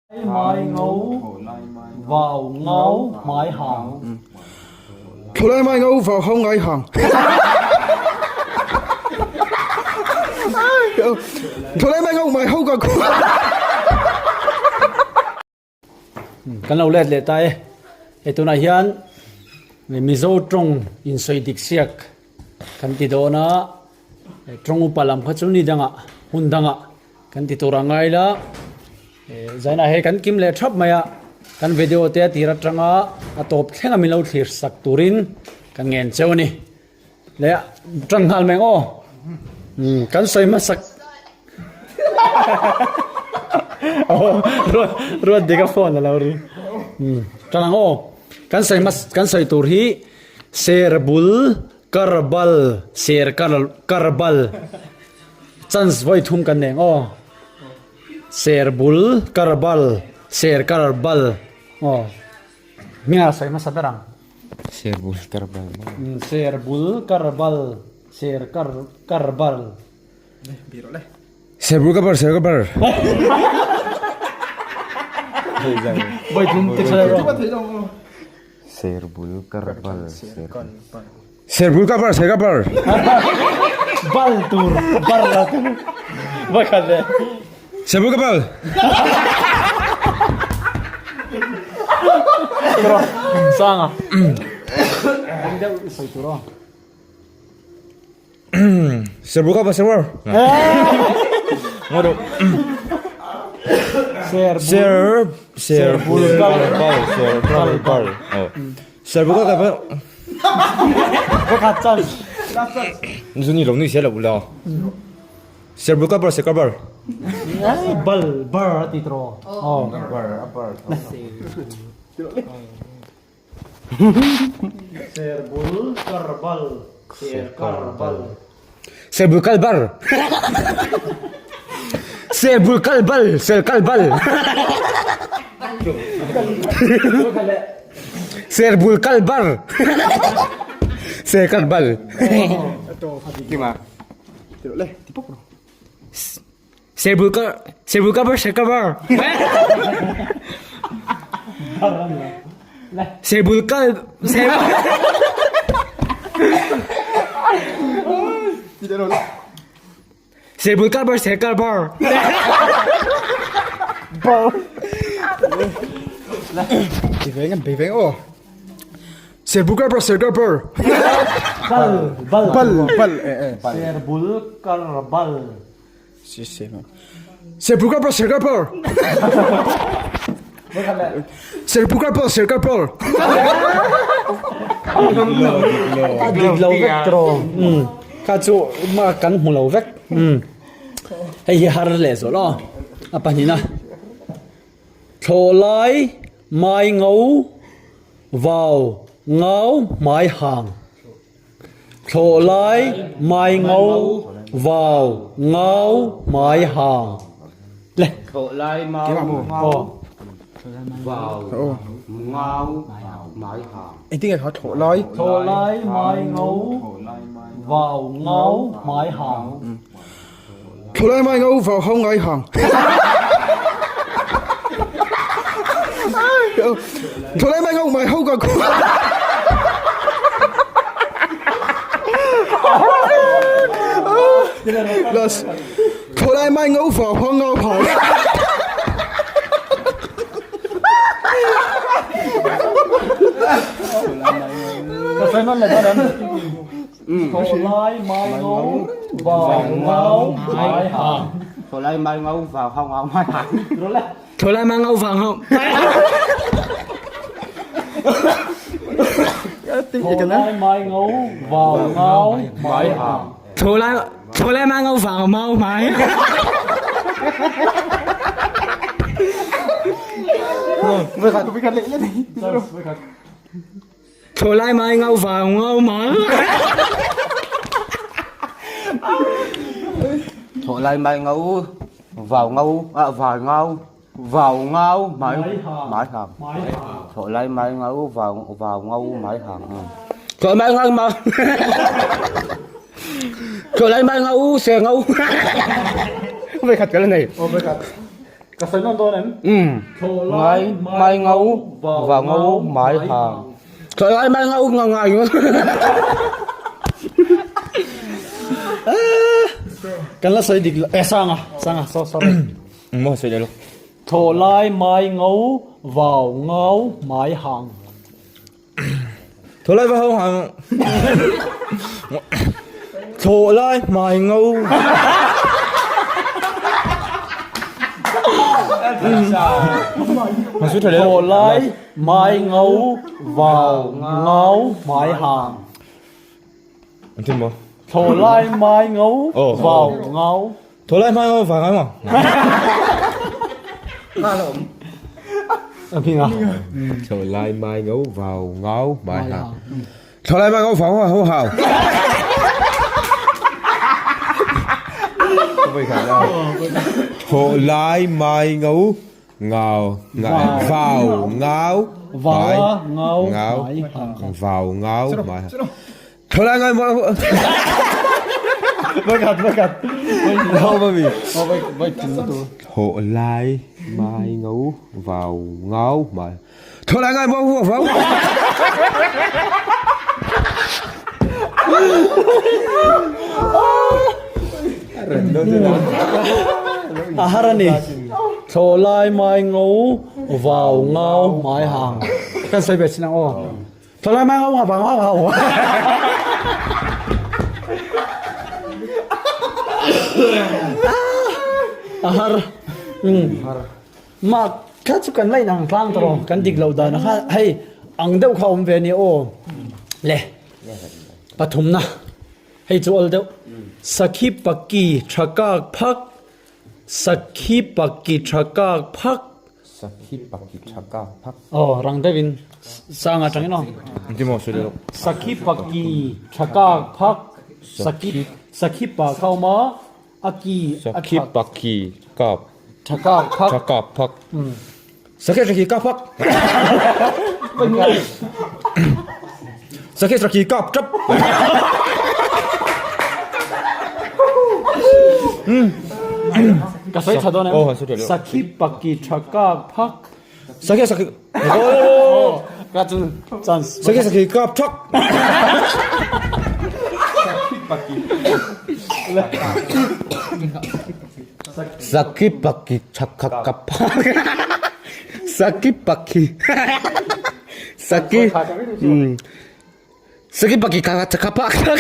Mai ngau vau ngau hmai hang. Thlawlai mai ngau vau hau ngai hang. Thlawlai mai ngau mai hau ka khu. Kan lo let leh ta e. Hei tunah hian Mizo tawng insawi dik siak kan ti dawn a, tawng upa lam kha chu ni dangah hun dangah Kan ti tur a ngai la, zainah hei kan kim leh thap mai a, kan video te a tir atanga a tawp thleng a min lo thlir sak turin kan ngen cheu a ni. Le tan nghal mai ang aw, kan sawi hmasak ruat dik a phone a lo ri, tan ang aw, kan sawi hmas kan sawi tur hi ser bul karbal ser karbal. Chance vawi thum kan neng aw. Ser bul kar bal, ser kar bal aw. Hminga sawi hmasa ber ang. Ser bul kar bal. Ser bul kar bal, ser kar kar bal. Ser bul kar bal, ser kar bal. Vawi thum tik sawi rawh. Ser bul kar bal, ser kar bal. Ser bul kar bal, ser kar bal. Bal tur, bar la tur. Bakhat le. Ser bul kar bal. Sanga. Ang deuh i sawi tur aw. Ser bul kar bal, ser bul. Ngawih. Ser Ser ser bul kar bal, ser kar bal. Ser bul kar bal. Bakhat chan. Ni chu ni lo ni sia lo la. Ser bul kar bal, ser kar bal. Ai bal bar a ti tawh. Aw. Bar a bar. Ser bul kar bal, ser kar bal. Ser bul kal bar. Ser bul kal bal, ser kal bal. Ser bul kal bar. Ser kal bal. Ser bul kar ser bul kar bar ser kar bar. Ser bul kal ser Ser bul kal bar ser kal bar. Ti veng aw. Ser bul kar bar ser kar bar. Bal bal Bal bal eh eh. Ser bul kar bal. Si si. Ser bul kar bar ser kar bar. Ser bul kar bal ser kar bal. A dik lo vek tawh. Kha chu ma kan hmu lo vek. Hei hi har leh zawh lo. A pahnihna. Thlawhlai mai ngo vau ngau hmai hang. Thlawhlai mai ngo vau ngau hmai hang. Le. Thlawhlai mai ngau vau ngau hmai hang. Engtin nge kha thlawhlai? Thlawhlai mai ngo vau ngau hmai hang. Thlawhlai mai ngau vau hau ngai hang. Thlawhlai mai ngau mai hau ka khu. Last. Thlawhlai mai ngau vau hau ngau hang. Ka sawi nawn leh dawn em? Thlawhlai mai ngau vau ngau mai hang. Thlawhlai mai ngau vau hau ngau mai hang. Thlawhlai mai ngau vau hau. Thlawhlai mai ngau vau ngau mai hang. Thlawhlai thlawhlai mai ngau vau mau mai. Thlawhlai mai ngau vau ngau mai. Thlawhlai mai ngau vau ngau à vau ngau vau ngau mai mai hang. Thlawhlai mai ngau vau vau ngau mai hang. Thlawhlai mai ngau mau. Thlawhlai mai ngau se ngau. Vei khat ka la nei. Ka sawi nawn dawn em? Um. Thlawh lai mai ngau vau ngau mai hang. Thlawh lai mai ngau ngau ngai ngau. Kan la sawi dik lo. Eh sanga sanga so sorry. Mo sawi leh lawk. Thlawh lai mai ngau vau ngau mai hang. Thlawh lai vau hang. Thlawh lai mai ngau. Thlawh lai mai ngau vau ngau mai hang. An thim maw? Thlawh lai mai ngau vau ngau. Thlawh lai mai ngau vau ngau maw? A hming a. Thlawh lai mai ngau vau ngau mai hang. Thlawh lai mai ngau vau ngau hau. Thlawh lai mai ngau Ngau, vau, ngau, Vau ngau, ngau, mai, hang. Vau, ngau, mai, hang. Tho lai ngai mo. Vai khat, vai khat. Ho ma mi. Ho vai vai tin na tu. Tho lai mai ngau, vau, ngau, mai. Tho lai ngai mo vau. A har a ni. Thlawh lai mai ngo vau ngau mai hang. Kan sawi ve chin ang aw. Thlawh lai mai ngau vau ngau hau. A har. Mah kha chu kan la inang tlang ta rawh, kan dik lo dan kha hei ang deuh kha awm ve a nia aw. Le pathumna hei chu awl deuh Sakhi paki tha kak phak Sakhi paki tha kak phak Sakhi paki tha kak phak Aw rang deuhin sang atangin aw. Sakhi paki tha kak phak Sakhi Sakhi pa kha awm a A ki a Sakhi paki kap. Tha kap phak. Tha kap phak. Sakhi sakhi kap phak. Sakhi sakhi kap tap. Ka sawi tha dawn em? Sakhi paki tha kap phak. Sakhi sakhi Ka chu chance. Sakhi sakhi kap thak. Sakhi paki thak kap phak. Sakhi paki Sakhi Sakhi paki thak phak. Sakhi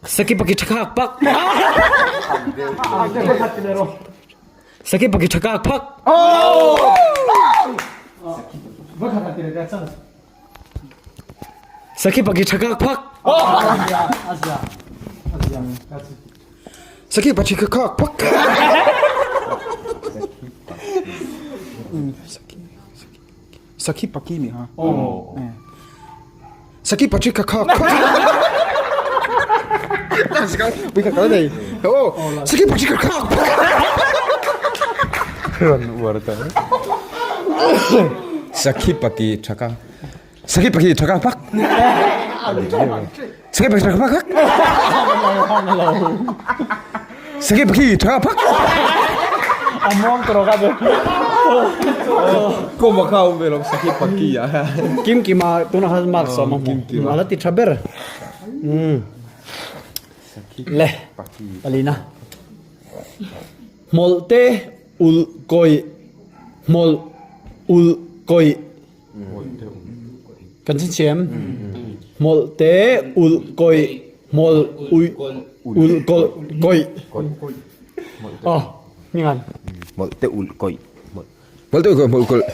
Sakhi paki thak pak. Sakhi paki thak pak. Sakhi paki thak pak. Sakhi paki thak pak. Sakhi paki mi ha. Sakhi paki thak pak. Sakhi paki thak pak. Sakhi paki thak Sakhi paki thak pak. Sakhi paki thak pak. Sakhi paki thak pak. A muang tawh ka be. Ko ma kha um ve lo sakhi paki a. Kim kima tuna kha mark sawm a hmu. A la ti tha ber. Le palina. Hmawlh te ulh kawih hmawlh ulh kawih Kan chim Hmawlh te ulh kawih hmawlh uih ulh kawlh kawih. Oh, mingan. Hmawlh te ulh kawih. Hmawlh te ulh kawih hmawlh kawlh.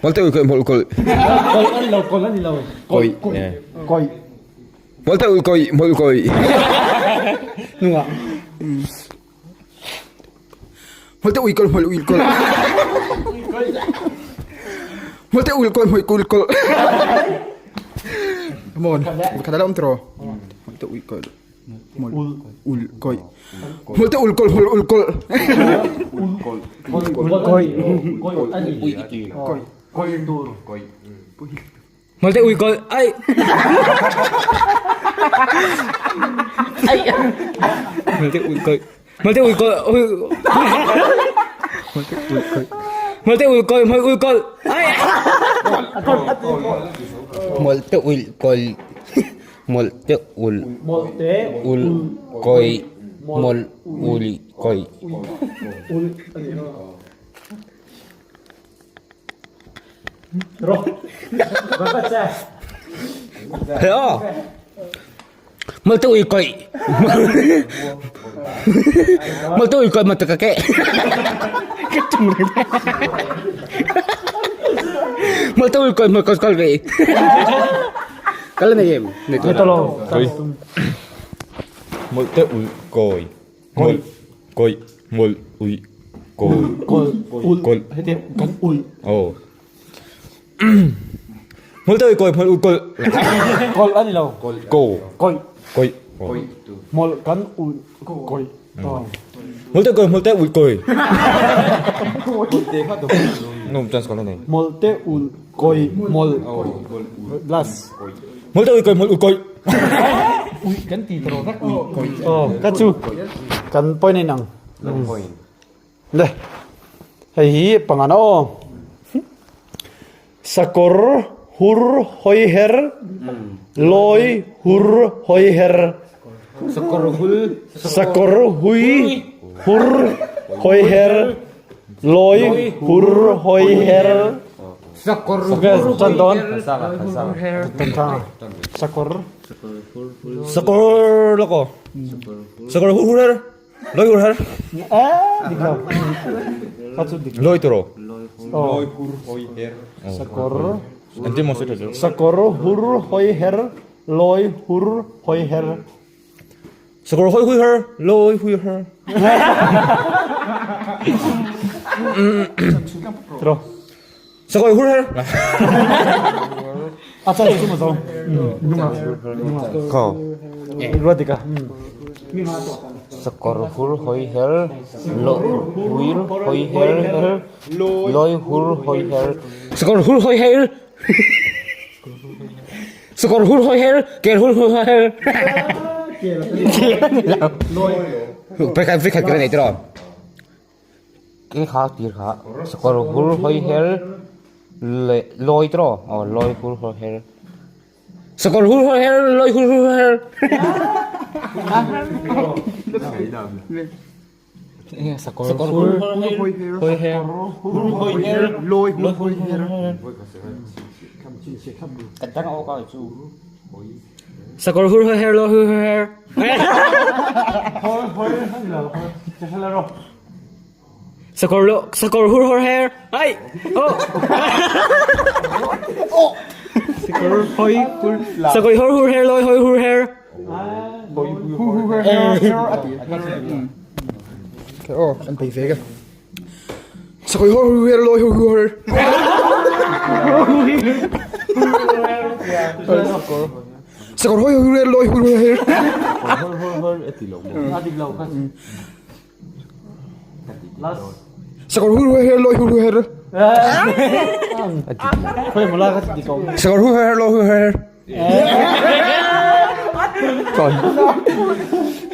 Hmawlh te ulh kawih hmawlh kawlh. Kawlh ani lo, kawlh ani lo. Kawih. Kawih. Hmawlh te ulh kawih hmawlh kawih. Nungah. Hmawlh te ui kawlh hmawlh ui kawlh. Hmawlh te ul kawlh hmawlh kul kawlh. Come on, khat ala awm tiraw? Hmawlh te ui kawlh hmawlh ul kawih. Hmawlh te ul kawlh hmawlh ul kawlh. Kawih. Kawih. Kawih tur. Hmawlh te ui kawlh ai. Hmawlh te ui kawlh. Hmawlh te ui kawlh. Hmawlh te ui kawlh. Hmawlh te ui kawlh. Hmawlh ui kawlh. Ai. Hmawlh te ui kawlh. Hmawlh te ul. Hmawlh te ul kawih. Hmawlh ul kawih. Ul a ni a. Ro. Va che. He aw. Hmawlh te ui kawih. Hmawlh te ui kawih ma te ka keh. Ka tum reng. Hmawlh te ui kawih hmawlh kawlh kawlh ve. Ka la nei em? Nei tawh lo. Hmawlh te ui kawi. Hmawlh kawih hmawlh uih kawi kawlh Heti kan ulh. Aw. Hmawlh te uih kawi hmawlh ulh kawlh. Kawlh a ni lo. Ko. Kawih. Kawih. Hmawlh kan ulh kawih. Hmawlh te kawi hmawlh te ulh kawi. Nom chance ka la nei. Hmawlh te ulh kawi hmawlh last. Hmawlh te uih kawi hmawlh ulh kawih. Uih kan ti tawh vek uih kawih. Aw ka chu kan point a inang. Le hei hi pangana aw. Sakawr hur hawi her lawi hur hawi her. Sakawr hul Sakawr hui hur hawi her lawi hur hawi her. Sakawr Chan dawn. Sakawr. Sakawr lawk aw. Sakawr hur hur her. Lawi hur her. Eh, dik lo. Kha chu dik. Lawi tur aw. Lawi hur hawi her. Sakawr. Engtin maw sawi tha chu. Sakawr hur hawi her. Lawi hur hawi her. Sakawr hawi hui her. Lawi hui her. Tro. Sakawr hur her. A chan chu ma zo. Nunga. Nunga. Ko. Ruat dika. Sakawr hur hawi her. Lo huir hawi her her. Lawi hur hawi her. Sakawr hur hawi her. Sakawr hur hawi her. Kel hur hawi her. Pekhat pekhat ka nei tiraw. Ke kha tir kha sakawr hur hawi her leh lawi tiraw aw lawi hur hawi her sakawr hur hawi her lawi hur hawi her sakawr hur hawi her hur hawi her lawi hur hawi her sakawr hur hawi her lawi hur hawi her Sakawr lo sakawr hur hawr her ai oh sakawr hoi hur sakawr hor hur her loi hoi hur her Oh, an pei ve ka. Sakawr hor hur her loi hor hur her. Sakawr hoi hur her loi hur her. Sakawr hur her loi hur her. Sakawr hur her loi hur her.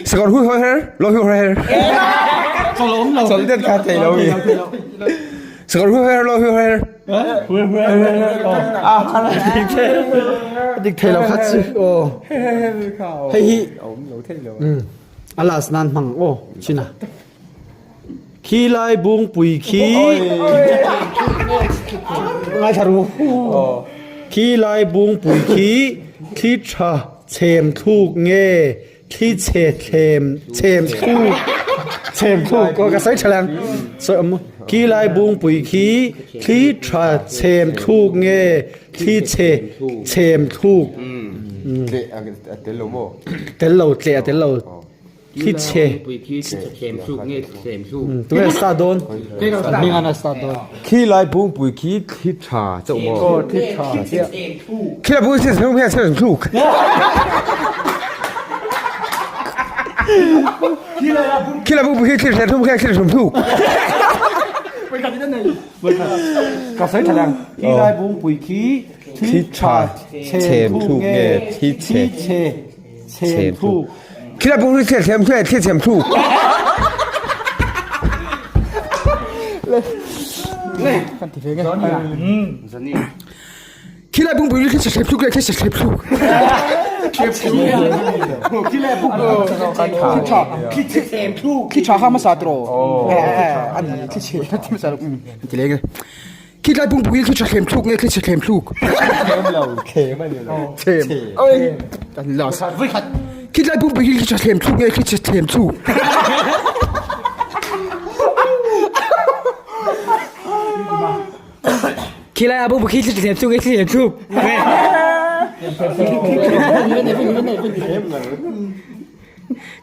Sakawr hur her loi hur her. Chawlh det kha thei lo mi. Sakawr hur her loi hur her. Dik thei lo kha chu. Aw. Hei hi. A last nan hmang aw china. Khi lai bungpui khi ngaithla ru. Khi lai bungpui khi thli tha chhem thluk nge thli chhe thlem chhem thluk chhem thluk aw ka sawi tha lang sawi awm khi lai bungpui khi thli tha chhem thluk nge thli chhe chhem thluk Tel lo maw? Tel lo tleh a tel lo. Thli chhe. Tunge start dawn? Hming an a start dawn. Khi lai bungpui khi thli tha chauh maw? Aw thli tha chiah. Khi lai bungpui khi thli tha thluk. Khi lai bungpui khi thli tha thluk khi thli tha thluk. Ka sawi tha lang. Khi lai bungpui khi Thli tha chhem thluk nge thli chhe chhem thluk. Khi lai bungpui thli chhem thluk thli chhem thluk. Kan ti ve nge. Khi lai bungpui thli chhem thluk nge thli chhem thluk. Khi lai bung thli tha thli tha kha hmasa tiraw. Ani thli chhe thli hmasa ti leng e. Khi tlai pungpui thli tha thlem thluk nge thli chhe thlem thluk? Thlem lo, thlem a ni lo. Thlem. Oi, kan last. Khi tlai pungpui thli tha thlem thluk nge thli chhe thlem thluk? Khi lai a pungpui khi thli tha thlem thluk nge thli thlem thluk?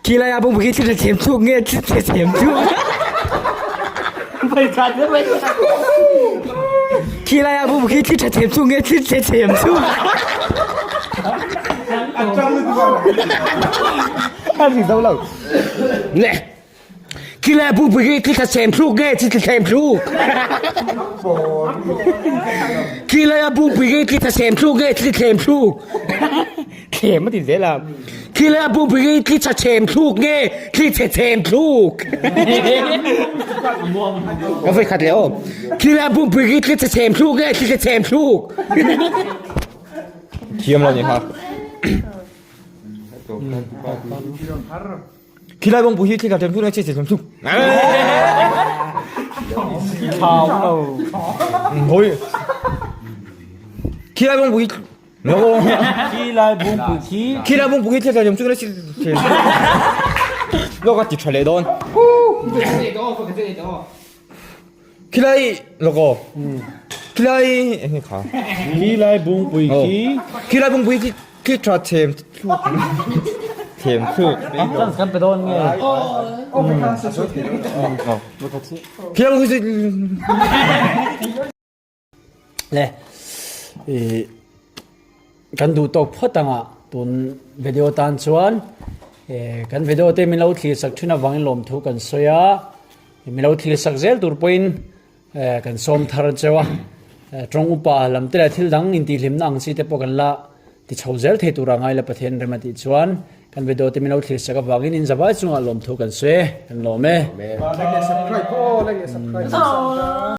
Khi lai a pungpui khi thli tha thlem thluk nge thli chhe thlem thluk? Khi lai a pungpui khi thli tha thlem thluk nge thli chhe thlem thluk? Le. Khi lai a pungpui khi thli tha thlem thluk nge thli thlem thluk? Khi lai a pungpui khi thli tha thlem thluk nge thli thlem thluk? Thlem a ti zel a. Khi lai a pungpui khi thli tha thlem thluk nge thli chhe thlem thluk? Ka voi khat leh aw. Khi lai a pungpui khi thli tha thlem thluk nge thli chhe thlem thluk? Thiam lo ni kha. Khi lai bawngpu hi thli tha thlem thluk nge thli chhe thlem thluk? Thau lo. Hoi. Khi lai bawngpu hi Khi lai bungpui khi Khi lai bungpui khi thli tha thlem thluk nge thli chhe Lo ka ti tha leh dawn. Khi lai logo. Khi lai eng kha. Khi lai bungpui khi Khi lai bungpui khi thli tha thlem thluk thlem thluk. Chance kan pe dawn nge. Khi lai bungpui khi Le ih kan duh tawk phawt anga tun video tan chuan eh kan video te min lo thlir sak thin avangin lawmthu kan sawi a min lo thlir sak zel tur pawhin eh kan sawm thar cheu a eh tawng upa lam te leh thil dang intihhlimna ang chi te pawh kan la ti chho zel thei tura ngai la Pathian rem a tih chuan kan video te min lo thlir sak avangin in zavai chungah lawmthu kan sawi e kan lawm e.